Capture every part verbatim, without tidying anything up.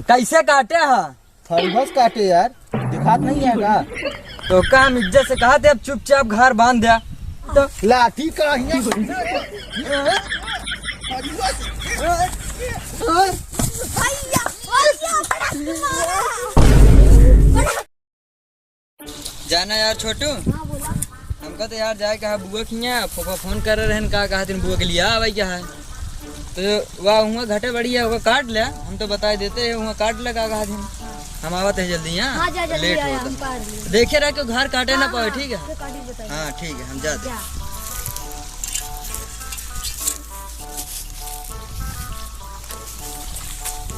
कैसे काटे हा? फरबस काटे यार, दिखात नहीं है का? तो का हम इज्जत से कहा थे, अब चुपचाप घर बांध द्या। तो लाठी का हियां। भैया, भैया, बड़ा तुम्हारा। जाना यार छोटू, हाँ, बोला। हमका तो यार जाए के है बुआ के हियाँ, फूफा फोन करे रहन, का कहा दिन बुआ के लिया आवे के है। तो वह हुआँ घटे बढ़िया, ओका काट ले, हम तो बताए देते हैं, हुआँ काट ले, का कहा दिन। हम आवत है जल्दी, हाँ? हाँ, जा, जल्दी लेट आया, होता। हम काट लिए। देखे रह के घर काटे ना हाँ, पावे, हाँ, ठीक है? तो काट ही बताइए। हाँ, ठीक है, हम जाते हैं। जा।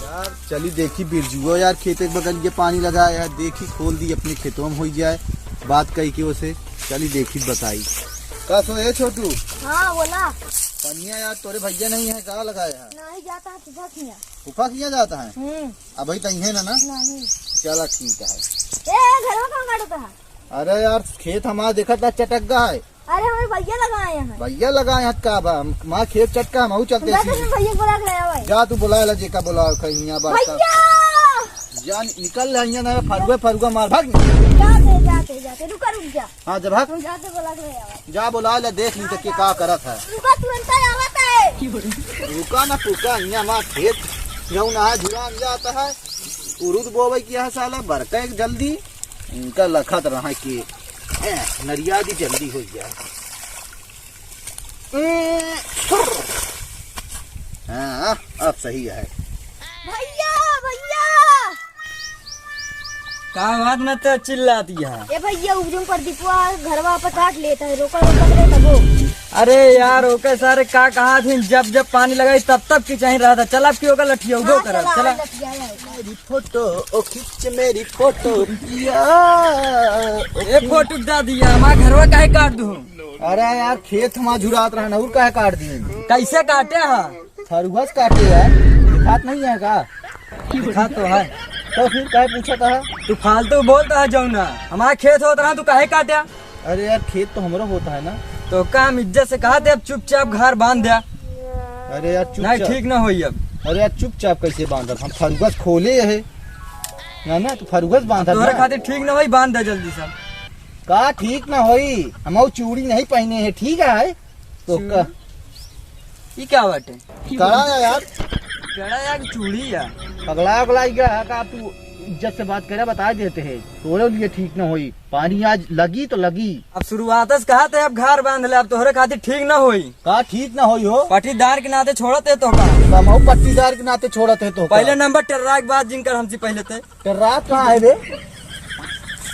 यार, चली देखी बिरजुआ यार, खेते के बगल के पानी लगाए है, देखी खोल दी अपने खेतवा में होई जाए, बात कही के ओसे, चली देखी बताई। का सो ए छोटू? हाँ, बोला। पनिया यार, तोरे भैया नहीं है, का लगाए है? नहीं जाता है, फूफा किया। फूफा किया जाता है? हम्म। अबही तई है ना, ना? नहीं। चला ठीक है। ए, ए, घरवा कहाँ काटता है? अरे यार, खेत हमारा देखत बा चटक गा है। अरे, हमारे भैया लगाए हैं। भैया लगाए हैं का बा? हम, हमार खेत चटका, हम चलते हम जाते हैं। भैया को बुला के ले आओ भाई। जा तू बुला ला, जेका बुलाओ कहीं यहाँ बात कर। भैया! जा नि-, निकल ले यहाँ ना, फरुआ, फरुआ मार, भाग। जाते, जाते, जाते, रुका, रुक जा। हाँ, जा भाग। हम जाते बुला के ले आओ। जा बुला ले, देख ली तो के का करत है। रुका, तुरंत आवत है। रुका ना, रुका, यहाँ हमार खेत जौन है, झुरान जाता है। उरुद बोवे किया है साला, बरका एक जल्दी। इनका लखत रहा कि, ए, नरिया दी जल्दी हो गया। ए, फुर। हाँ, अब सही है। भैया, भैया। का बात न तो चिल्लाती है? ए भैया, उजम पर दीपुआ घरवा पे काट लेता है, रोका, रोका करे तबो। अरे यार, ओके सारे का कहा थी, जब जब पानी लगाई तब तब की चाहिए रहा था। चल अब की ओका लठिया उगो हाँ, कर, चला, चला। लठिया है। मेरी फोटो, ओ खींच मेरी फोटो, पिया। ए फोटो दा दिया, हमार घरवा काहे काट दूँ? अरे यार, खेत हमार झुरात रहा ना, और काहे काट दिए? कैसे काटे हा? फरुआ से काटे यार, दिखात नहीं है का? दिखात तो है। तो फिर काहे पूछत हा? तू फालतू बोलता है जौना, हमार खेत होत रहा, तू काहे काटे? अरे यार, खेत तो हमरो होता है ना। तो का हम इज्जत से कहा थे, अब चुपचाप घर बांध द्या। अरे यार, नहीं, चुपचाप। ठीक ना होई अब। अरे यार, चुपचाप कैसे बांधब? हम फरुआ खोले है ना, ना, तो फरुआ बांधब तोहरे ना। खातिर ठीक ना होई, बांध द्या जल्दी से। का ठीक ना होई? हम वो चूड़ी नहीं पहने हैं, ठीक है? तो चूड़ी? का? ई क्या बाटे? कड़ा है यार। कड़ा यार, चूड़ी यार। पगला, पगला, ई क्या है का? तू इज्जत से बात करे, बता देते हैं, तोरे लिए ठीक ना होई। पानी आज लगी तो लगी। अब शुरुआत से कहा थे, अब घर बांध ले, अब तोहरे खातिर ठीक ना होई। का ठीक ना होई हो? पट्टीदार के नाते छोड़त है तो का? हम पट्टीदार के नाते छोड़त है तो का? पहले नंबर टर्रा के बात जिनकर हमसे पहले थे। टर्रा कहाँ है बे?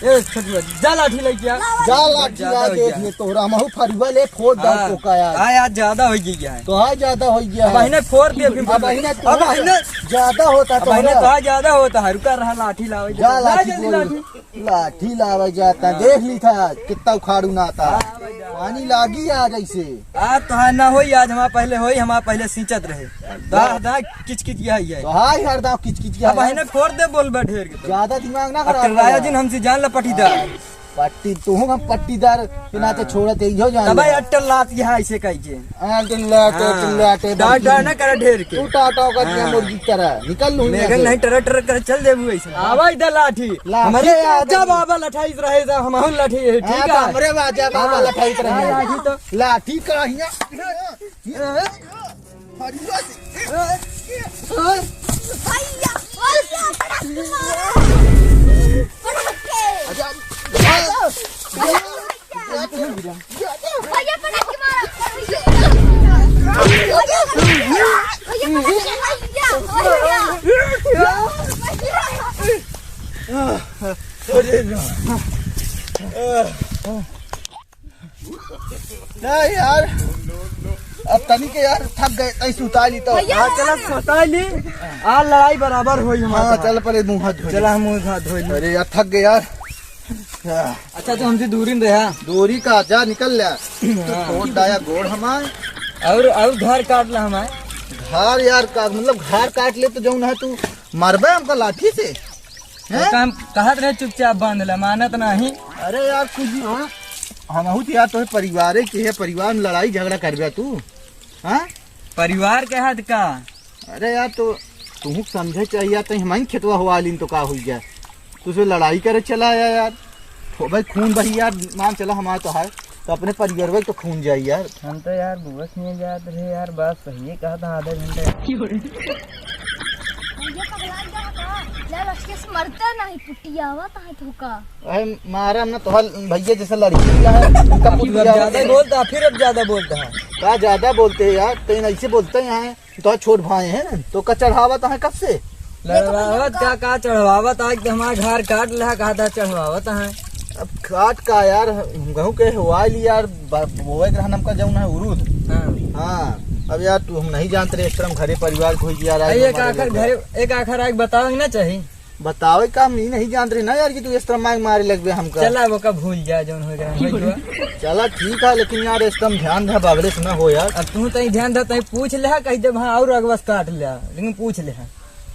ए, छोटुआ, जा लाठी लेके आ। जा लाठी ज्यादा ला हो देख गया। ले तोहरा, हमहू फरुआ ले फोड़ डाल हाँ, तो का यार। हाँ यार, ज्यादा हो गया है। तो हाँ, ज्यादा हो गया अब है। अहिने फोड़ दे फिर। अब अहिने तो अब अहिने ज्यादा होता अब अहिने तोहरा। तो हाँ, ज्यादा होता है। रुका रहा, लाठी लावे जा जा। लाठी जल्दी बोल। लाठी। लाठी लावे जाता, हाँ। देख ली था, कितना उखाड़ू ना था। हाँ, भाई, हाँ। पानी लागी आ जैसे। आज तो हाँ ना होई, आज हमारा पहले होई, हमारा पहले सींचत रहे। दाह, दाह, किचकिच गया है। तो हाँ, हर दाव किचकिच गया अब है। अहिने फोड़ दे, बोल बा ढेर के तो। ज्यादा दिमाग ना अब खराब तेरे राजा करा। जी ने हमसे जान ला पटीदार। पट्टी, तू हम पट्टीदार के नाते हाँ। छोड़त है, इहो जान तब ले। अट्टल लात यहाँ ऐसे कही के। हाँ, तो लाटे, हाँ। तो लाटे, डांट, बल्कि डांट ना करे ढेर के। तू टाटा का दिया हाँ। मुर्गी की तरह। निकल लूँ यहाँ मेघन से। नहीं, टरक, टरक कर चल देबू ऐसे। आवा इधर लाठी। लाठी हमारे आ राजा गई। बाबा लठाई रहे जा, हम लाठी है, हाँ, ठीक तो है? हमरे राजा बाबा हाँ। लठाई रहे। हाँ, लाठी तो लाठी का हिया। भैया, भैया, भैया, पटक के मारा। पटक के। अच्छा, भैया, भैया, पटक के मारा। भैया, भैया, भैया, भैया। ना यार, अब तनी के यार थक गए, तनी सुता ली तो। भैया, हाँ, चला सुता ली। आ लड़ाई बराबर होई हमारा। हाँ, चल पहले मुँह हाथ धो ले। चला हम मुँह हाथ धो ली। अरे यार, थक गए यार। अच्छा, तो हमसे दूरी में रहा। दूरी का, जा निकल ले। हाँ। तो फोड़ डाया गोड़ हमार। और, और घर काट ला हमार। घर यार का, मतलब घर काट ले तो जौन है तू मरबे हमका लाठी से। तो हैं? काम कहत रहे चुपचाप बांध ले, मानत नहीं। अरे यार कुछ भी हो, हमहू तो यार तोहे परिवारे के है, परिवार में लड़ाई झगड़ा करबे तू, हाँ? परिवार के हाथ का? अरे यार तो तुहूँ समझे चाहिए यार, तहीं हमहीं खेतवा होवाइ लीन तो का हुइ जाए? तू से लड़ाई करे चला आया यार। हो भाई, खून बही यार, मान चला हमार तो है, तो अपने परिवार में तो खून जाई यार। हम तो यार बुआ के हियाँ जात रहे यार, बात सही है कहा था आधा घंटा। ये पगला गया का? यार, अच्छे से मरता नहीं, पुटियावा ता है तो का? अरे मारा ना तो भैया जैसे लड़की है, उनका तू अब पुटियावा ज्यादा ही बोलता, फिर अब ज्यादा बोलता है। का ज्यादा बोलते हैं यार, तेन ऐसे बोलते हैं यहाँ। तो छोट भाई है ना, तो का चढ़ावत है कब से? लड़वावत का, का चढ़वावत? आज तो हमार घर काट लिहा, कहा था चढ़वावत है। अब काट का यार, हम कहूँ के हुआ ली यार, ब-, बोए के रहन हमका जौन है उरुद। हाँ। हाँ, अब यार तू हम नहीं जानते रहे, इस तरह हम घरे परिवार को ही यार, आज अरे, एक हमारे आखिर लोग घरे, एक आखिर आके बतावे ना चाहिए। बतावे का हम ई नहीं जानत रहे ना यार कि तू इस तरह मार मारे लगबे हमका। चला, वो का भूल जा, जौन हो गया, हो गया। चला ठीक है, लेकिन यार इस तरह ध्यान दे, बगले से ना हो यार। अब तू तई ध्यान दे, तई पूछ ले, कह दे हाँ और अगवा से काट ले, लेकिन पूछ ले।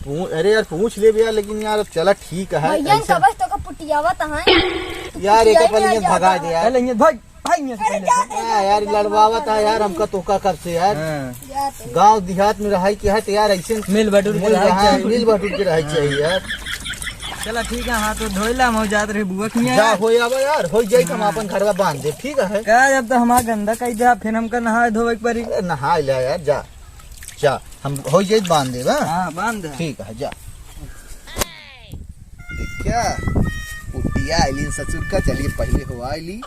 पू-, अरे यार पूछ ले भी यार, लेकिन यार अब चला ठीक है, भैया, ऐसे कबस तो का पुटियावा ता है। यार, एक पुटिया पल ही ये आ भगा जाता दे है। यार। चल, ये भाग। भाग यहाँ से पहले से। हाँ यार, लड़वावत है यार हमका तोका कब से यार। हाँ। गाँव देहात में रहाई के है तो यार ऐसे मिल बटुर के मिल रहाई रहा, चाहिए। मिल बटुर के रहाई हाँ। चाहिए यार। चला ठीक है, हाँ तो धोइला, हम जात रहे बुआ के यहाँ। जा, हो आवा यार, हो जाई तो हम हाँ। आपन घरवा बांध दे, ठीक है? का जब तो हमारा गंदा कही दे, फिर हमका नहाए धोवे के पड़ी। अरे नहाए ले यार, जा, जा, हम हो जाई तो बांध दे, हाँ? हाँ, बांध दे। ठीक है, जा। देखा, पुटिया आइली ससुर का, चलिए पहले हो आइली,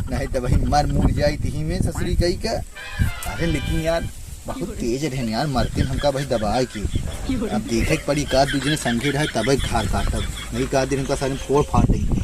नहीं तो वही मर मुर जाई तिही में ससुरी कही का। अरे लेकिन यार, बहुत तेज रहन यार, मरते हमका वही दबाए के। अब देखे के पड़ी, का दू जने संगे रहे, तबे घार काटब, नहीं का दिन हमका सारे फोड़ फाड़ देंगे।